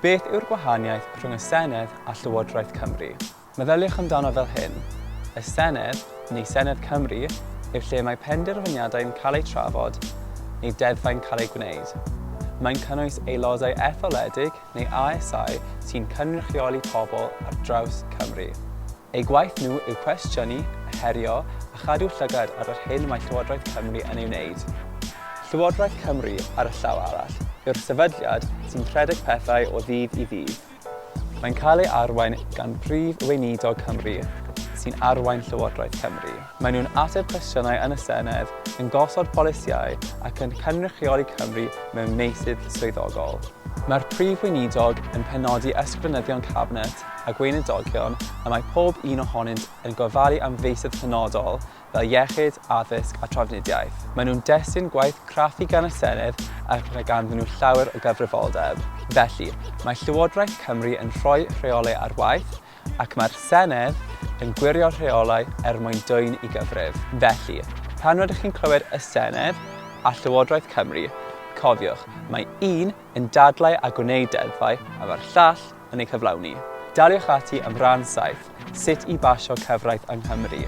Beth yw'r gwahaniaeth rhwng y Senedd a Llywodraeth Cymru? Meddyliwch amdano fel hyn, y Senedd, neu Senedd Cymru, yw lle mae penderfyniadau'n cael eu trafod neu deddfau'n cael eu gwneud. Mae'n cynnwys aelodau etholedig neu ASau sy'n cynrychioli pobl ar draws Cymru. Eu gwaith nhw yw cwestiynu, herio a chadw llygad ar yr hyn mae Llywodraeth Cymru yn ei wneud. Llywodraeth Cymru, ar y llaw arall, yw'r sefydliad sy'n rhedeg pethau o ddydd i ddydd. Mae'n cael ei arwain gan Brif Weinidog Cymru, sy'n arwain Llywodraeth Cymru. Maen nhw'n ateb cwestiynau yn y Senedd, yn gosod polisïau ac yn cynrychioli Cymru mewn meysydd swyddogol. Mae'r Prif Weinidog yn penodi Ysgrifenyddion Cabinet a Gweinidogion y mae pob un ohonynt yn gofalu am feysydd penodol fel iechyd, addysg a trafnidiaeth. Maen nhw'n destun gwaith craffu gan y Senedd ac mae ganddyn nhw llawer o gyfrifoldeb. Felly, mae Llywodraeth Cymru yn rhoi rheolau ar waith ac mae'r Senedd yn gwirio'r rheolau er mwyn dwyn i gyfrif. Felly, pan rydych chi'n clywed y Senedd a Llywodraeth Cymru, cofiwch, mae un yn dadlau a gwneud deddfau a mae'r llall yn eu cyflawni. Daliwch ati am ran 7, Sut i basio cyfraith yng Nghymru.